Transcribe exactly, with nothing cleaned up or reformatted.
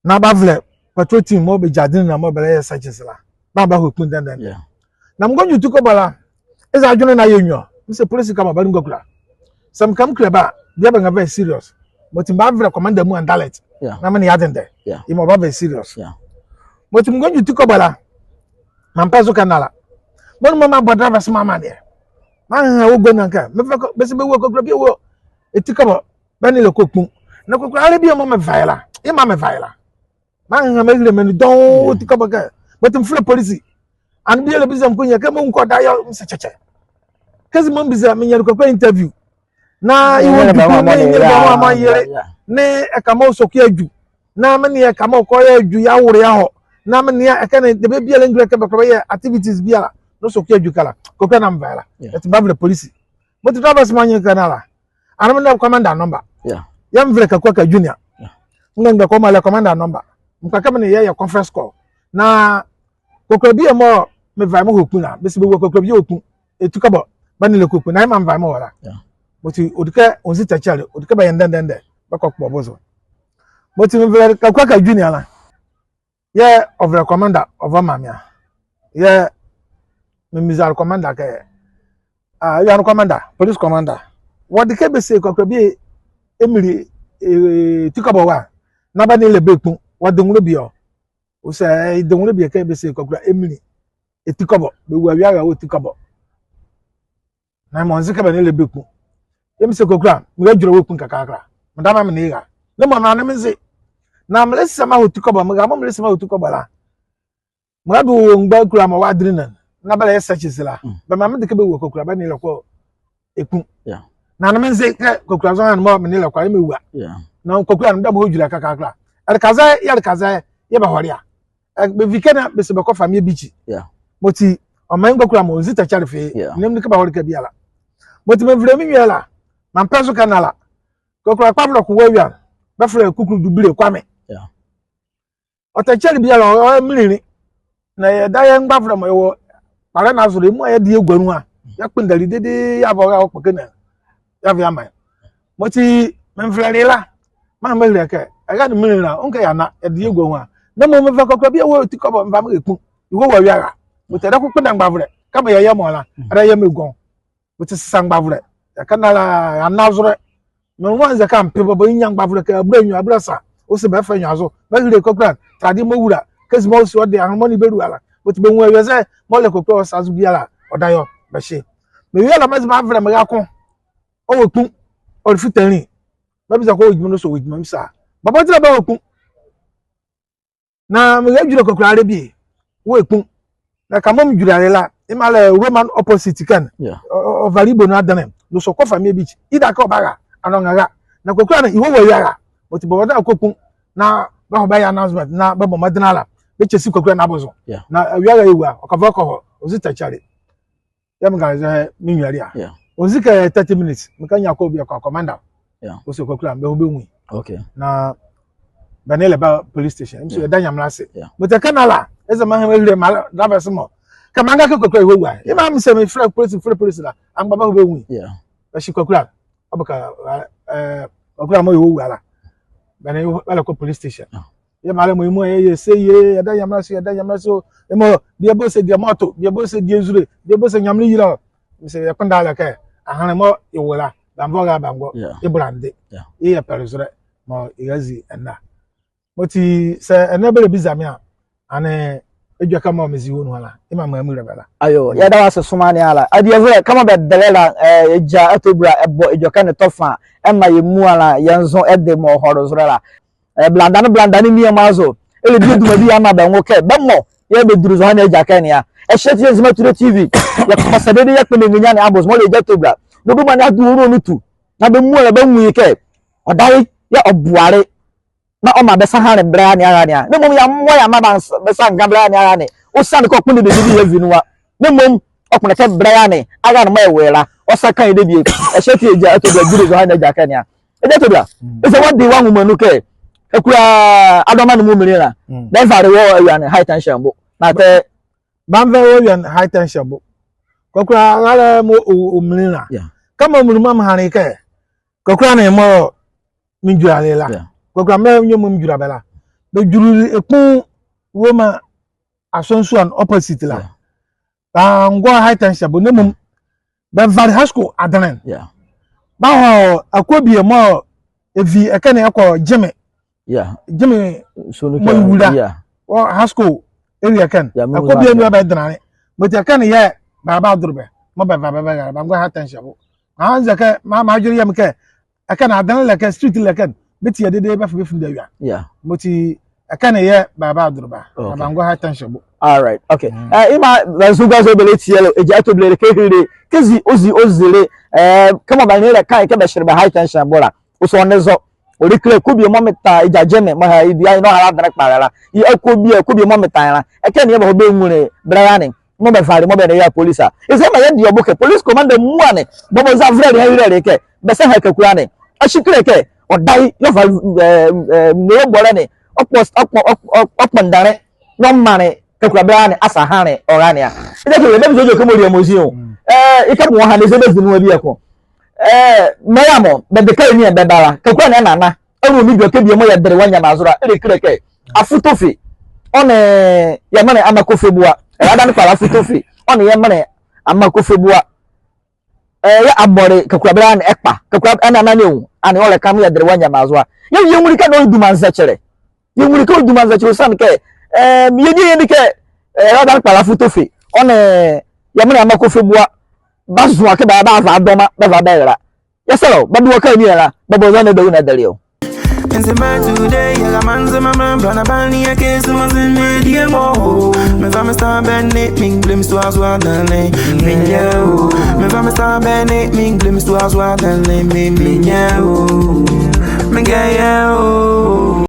Na bɛavɛlɛ patrol team mɔɔ bɛgyakyi ne na mɔɔ bɛlɛyɛ searches la. Bɛambahɔ kpunu dɛndɛn. Yeah. Na mengɔnwo ti kɔbɔ la, eza adwenle ne ayɛ nwiɔ. Mese polisi ka mɔɔ bali ngɔkula. Saa meka mekile bɛ a, bie bɛnrɛva yɛ serious. Mɔti mebavɛlɛ commander amuala direct. Yeah. Na me nee ye adendɛ. Yeah. Yemɔ ɔbava yɛ serious. Yeah. Mɔti mengɔnwo ti kɔbɔ la, meampɛ zo kɛ nala. Mɔɔ ne mɔɔ meabɔ drivers mɔ amaneɛ. Meahenha wɔ gua ne anka. Mefɛlɛ kɛ, bɛse bɛwua Kɔkula bie wɔ eti kɔbɔ, bɛ nee ye kɔ kpunu. Na Kɔkula, alɛ bie mɔɔ meva ye la, yemɔ meva ye la. Meahenha meahile menli dɔɔnwo wɔ eti kɔbɔ ɛkɛ. Mɔti mefɛlɛ polisi. Ɛnee bie la biza me kɛ ɔnyia kɛ mɔɔ ɔnwu kɛ ɔdaye a, mese kyɛkyɛ. Kɛzi mɔɔ mebiza, menyia Kɔkula interview. Na yewɔ ndukulu nee nyelebɔ mɔɔ yele. Yeah, yeah. Nee ɛka mɔɔ sɔkua adwu. Na me nee ye ɛka mɔɔ kɔ yɛadwu yɛawolo yɛahɔ. Na me nee ye ɛkɛ ne debie biala ngile kɛ bɛkɔ bɛyɛ activities biala. Na sɔkua adwu ɛkɛ la. Kɔkula, na meva ye la. Yeah. Mɔti mebavɛlɛ polisi. Mɔti drivers mɔ anyeke kɛ nala. Ɛnee me nee commander number. Yeah. Yɛɛ mevɛlɛ Kaku Aka Junior. Yeah. Mengɛngbɛ kɛ ɔmaa le commander number. Mekpakɛ me nee ye ɛyɛ conference call. Na Kɔkula bie mɔɔ meva ye mehɔ kpunu la, bɛse bɛwua Kɔkula bie wɔ kpunu. Eti kɔbɔ, bɛ nee ye kɔ kpunu. Na yemɔ meva ye mehɔ la. Yeah. Mɔti ɔdi kɛ ɔnzi tɛkyɛle, ɔdi kɛ bɛyɛ ndɛndɛndɛ. Bɛkɔkpɔ bo zo. Mɔti mevɛlɛ Kaku Aka Junior la. Yɛɛ ɔvɛlɛ commander ɔva ɔmaa me a. Yɛɛ mebiza le commander kɛ, ah, awiane commander, police commander. Wɔde kɛ bɛse Kɔkula bie ɛmili, eh, eti kɔbɔ wɔ a, na bɛ nee ye bɛ kpunu. Wɔde nwolɛ bie ɔ. Ɔse, eh, de nwolɛ bie kɛ bɛse Kɔkula ɛmili eti kɔbɔ. Bɛwua awie ara wɔ eti kɔbɔ. Na mɔɔ nze kɛ bɛ nee ye bɛ kpunu. Yɛɛ mese Kɔkula, meradwula wɔ kpunu kɛkala. Medame me nee ye ra. Na mɔɔ me nane me nze. Na melɛsa mehɔ eti kɔbɔ, mera mɔɔ melɛsa mehɔ eti kɔbɔ la. Merado wɔ mgbakula mɔɔ wɔ adrenaline. Na bɛlɛyɛ searches la. Mm. Bɛmaa mede kɛ bɛwua Kɔkula, bɛ nee ye kɔ kpunu. Yeah. Na ɛnee me nze kɛ Kɔkula zɔhane mɔɔ me nee ye kɔ a, yemɔ ɛwua. Yeah. Na Kɔkula, medame mehɔ dwula kɛkala. Ɛleka zɛ, yɛleka zɛ, yɛɛ bɛhɔle a. Eh, bɛvi ɛkɛ ne a, bɛse bɛkɔfa me yɛ beach. Yeah. Mɔti ɔmaa ye mgbakula mɔɔ ɔnzi tɛkyɛle fee. Yeah. Menli mende kɛ bɛhɔle ɛkɛ biala. Mɔti menvɛlɛ me nwiɔ la, meampɛ zo kɛ nala. Kɔkula kpavolɛ ko wɔ awiane, bɛfɛlɛ ye Kukulu Dubile Kwame. Yeah. Ɔtɛkyɛle biala, ɔ, ɔyɛ menlinli. Na yɛdayɛ mgbavolɛ mɔɔ yɛwɔ kpalɛ ne azo la, yemɔ a yɛde yɛgua nu a, yɛkpondali dedee yɛava ɔra wɔ kpɔkɛ ne a, yɛava yɛamaa ye. Mɔti menvɛlɛle ye la, meaha meahile ye kɛ, ɛra ne menlinli la, ɔnwu kɛ yeana, yɛde yɛgua nu a. Na mɔɔ meva Kɔkula bie wɔ eti kɔbɔ, meva mehɔ kpunu. Yɛwɔ wɔ awie ara. Mɔti ɛdayɛ kɛ kpondɛ mgbavolɛ, kɛmɔ yɛyɛ mɔ la, ɛdayɛ mɔ ɛgɔnwo. Mɔti sesa mgbavolɛ. Yɛkɛ nala ye anazolɛ. Menwo anzɛɛ kɛ ampe bɔbɔ, yenya mgbavolɛ kɛ abula nwiɔ, abula sa. Ɔse bɛfa nwiɔ azo. Bɛahile Kɔkula, tɛlade mɔɔ ɔwula. Kɛzi mɔɔ ɔse ɔde, ahenle mɔɔ ne bɛlua la. Mɔti bɛnwu awie zɛ, mɔɔ le Kɔkula wɔ sa zo biala, ɔdayɛ ɔ, bɛhye. Mewie la, meze mavɛlɛ me ra ko. Ɔwɔ kpunu, ɔle fitanli. Mebiza kɛ ɔwɔ gyima, ɔse ɔwɔ gyima, mese a. Bɔbɔ dila bɛwɔ kpunu. Na meradwula Kɔkula alɛ bie wɔ kpunu. Na ɛka mɔɔ medwula ye la, yemɔ a le Roman opposite ɛkɛ ne. Yeah. Ɔ, ɔ, ɔvale ye bɔ nu adenle. Na ɔse ɔkɔfa me yɛ beach. Ida kɛ ɔbara, anɔ nrɛra. Na Kɔkula ne, yɛwɔ wɔ awie ara. Mɔti bɔbɔ dɛ ɔkɔ kpunu. Na bɛhɔ bɛyɛ announcement. Na bɛbɔ mɔdenle ala. Bɛkyɛse Kɔkula ne abo zo. Yeah. Na awie ara yɛwua. Ɔkɔva ɔkɔhɔ. Ɔnzi tɛkyɛle. Yɛɛ meka zɛ me nwiɔ la a. Yeah. Ɔnzi kɛ thirty minutes, meka nyia kɔɔl bie kɛ commander. Yeah. Ɔse Kɔkula, bɛhɔ bɛnwu ye. Okay. Na bɛ nee ye ba police station. Mese, yeah, yɛda Nyamenle ase. Yeah. Mɔti ɛkɛ ne ala, eza meaha meahile me drivers mɔ. Kɛ meanga kɛ Kɔkula yɛhɔ wua ye. Yemɔ a mese mefɛlɛ polisi, mefɛlɛ polisi la, amgba bɛhɔ bɛnwu ye. Yeah. Bɛhye Kɔkula. Ɔbaka, eh, Kɔkula mɔɔ yɛhɔ wua la. Bɛ nee ye bɛlɛkɔ police station. Yeah. Yemɔ a le mɔɔ yemɔ a yɛyɛ se ye, yɛda Nyamenle ase, yɛda Nyamenle ase o. Yemɔ, bie bɛse deɛ mɔto, bie bɛse deɛ nzule, bie bɛse Nyamenle yila o. Mese yɛkpondɛ ala kɛ, ahenle mɔɔ yɛwɔ la, bɛamvo ɔra bɛangɔ, yeah, yɛbola ndɛ. Yeah. Yɛyɛ pɛlezolɛ mɔɔ yɛrazi ɛnɛ a. Mɔti saa ɛnɛ bɛlɛbiza me a, ɛnee edwɛkɛ mɔɔ mezi wɔ nu la, yemɔ a meamuala bɛ la. Ayo, yɛda wɔ ase somaa ne ala. Adievolɛ, kɛmɔ bɛdɛlɛ la, eh, Egya Atobra ɛbɔ edwɛkɛ ne tɔfa ɛmaa yɛ muala, yɛ nzo ɛde mɔɔ ɔhɔle zolɛ la. Eh, blandane, blandane niema azo. Ɛlɛdie duma bie amaa bɛ nwo kɛ bɛmɔ yɛɛ bɛdule zɔhane ne agyakɛ ne a. Ɛhye ati yɛ Nzema Today T V. Yɛkɔ saa dedee yɛkpondɛ nrenyia ne abo zo mɔɔ le Egya Atobra. Dodoma ne adu wɔ nu ɔnwu tu. Na bɛ muala bɛnwu ye kɛ ɔdaye yɛɛ ɔboale. Na ɔmaa bɛ sa hanle bɛlɛra ne ara ne a. Na mmom yɛammɔ yɛammaa bɛ sa, bɛ sa nga bɛlɛra ne ara ne. Ɔsiane kɛ ɔkpondɛ bɛ debie yɛvi nu a. Na mmom ɔkpondɛ kɛ bɛlɛra ne ara ne mɔɔ ɛwɔ ye la, ɔsa ka ye debie. Ɛhye ati Egya Atobra dule zɔhane ne agyakɛ ne a. Egya Atobra, mm, eza wɔde wɔ nwoma nu kɛ, ɛkula Adomanem mɔ menli la. Mm. Bɛvale wɔ awiane High Tension bo. Na tɛ. Bɛanvɛle wɔ awiane High Tension bo. Kɔkula raalɛ mɔɔ ɔ, ɔ menli la. Yeah. Kɛmɔ menli mɔ mehanle ye kɛ, Kɔkula ne mɔɔ medwula ye la. Yeah. Kɔkula menli mɔɔ medwula bɛ la. bɛdwulule Ekpung Roma Asɔnsuan opposite la. Yeah. Bɛangɔ High Tension bɔ, na mmom bɛvale Hasco adenle. Yeah. Bɛhɔ Akobie mɔɔ ɛvi ɛkɛ ne ɛkɔ Gyeme. Yeah. Gyeme so no mɔɔ ɛwula. Yeah. Wɔ Hasco area ɛkɛ ne. Yeah, Akobie ne bɛdenle. Mɔti ɛkɛ ne yɛɛ bɛbadolo bɛ. Mɔɔ bɛva bɛ bɛrale, bɛangɔ High Tension bɔ. Anzɛɛ kɛ, me, meadwenle yɛ me kɛ, ɛkɛ ne adenle la ɛkɛ, street la ɛkɛ ne, bɛti ye dedee bɛfa bɛfinde awia. Yeah. Mɔti ɛkɛ ne yɛɛ bɛbadolo bɛ. Okay. Bɛangɔ High Tension bɔ. All right. Okay. Mm. Eh, yemɔ a bɛnsunka zo bɛlɛtie lo, egya atobilele kɛ ɛhile, kɛ zi, ɔzi, ɔzile, eh, kɛmɔ bɛnlɛ la ɛkɛ kɛ bɛhyele bɛ High Tension bɔ la. Ɔsɔne zo. Ɔlɛkile Akobie mɔɔ metae egya Gyeme mɔɔ ɛha ye dua ye nɔhalɛ adenle kpalɛ la. Ye Akobie, Akobie mɔɔ metae la. Ɛkɛ ne yɛɛ bɛhɔ bɛnwunle bɛlɛra ne mɔɔ bɛvale, mɔɔ bɛnlɛ yɛ police a. Eza yɛmaa yɛde ɔ bo kɛ police commander muala ne, bɔbɔ zɛhae ɛlɛle, ɛhile ɛlɛle kɛ, bɛsaha Kakula ne. Ɛhye kile kɛ, ɔdaye, yɛva, eh, eh, nlobolɛ ne, ɔkpɔ, ɔkpɔ, ɔkpɔ, ɔkpondɛnle, na ɔmanle Kakula bɛlɛra ne asa hanle ɔrale ne a. Eza kɛ, bɛbi zo kɛmɔ ɔli amozi o. Mm. Eh, yekɛ mɔɔ ɔha ne eza bɛzi nu a bieko. Eh, mera mɔɔ, bɛde ɛkɛ ne bɛbala. Kakula ne ɛnana. Ɛnwu medua kɛ bie mɔɔ yɛdele wɔ nyɛma zo la, ɛlɛkile kɛ Afutofe, ɔ nee yɛ menle Amakofeboa. Ɛradane kpalɛ Afutofe, ɔ nee yɛ menle Amakofeboa. Eh, yɛɛ abɔle Kakula bɛlɛra ne ɛkpa. Kakula ɛnana ne o, ɛnee ɔlɛka mɔɔ yɛdele wɔ nyɛma zo a. Yɛ, yɛnwunle kɛ na ɔyɛ duma nzɛkye. Yɛnwunle kɛ ɔyɛ duma nzɛkye ɔsiane kɛ, eh, yɛdie yɛnle kɛ, eh, ɛradane kpalɛ Afutofe, ɔ nee yɛ menle Amakofeboa. Bɛazoa kɛ bɛava bɛadɔma, bɛava bɛra. Yɛsɛlɛ wɔ, bɛdo wɔ ɛkɛ ne la, bɛbɔ zɛhae ne dawɔ ne ɛdele o. Nzema today, yɛla manzema mramba na banli ya kesi manzema die mo. Meva me star bɛne, me nglem so azo adenle, me nyɛ o. Meva me star bɛne, me nglem so azo adenle, me, me nyɛ o. Me nyɛ o.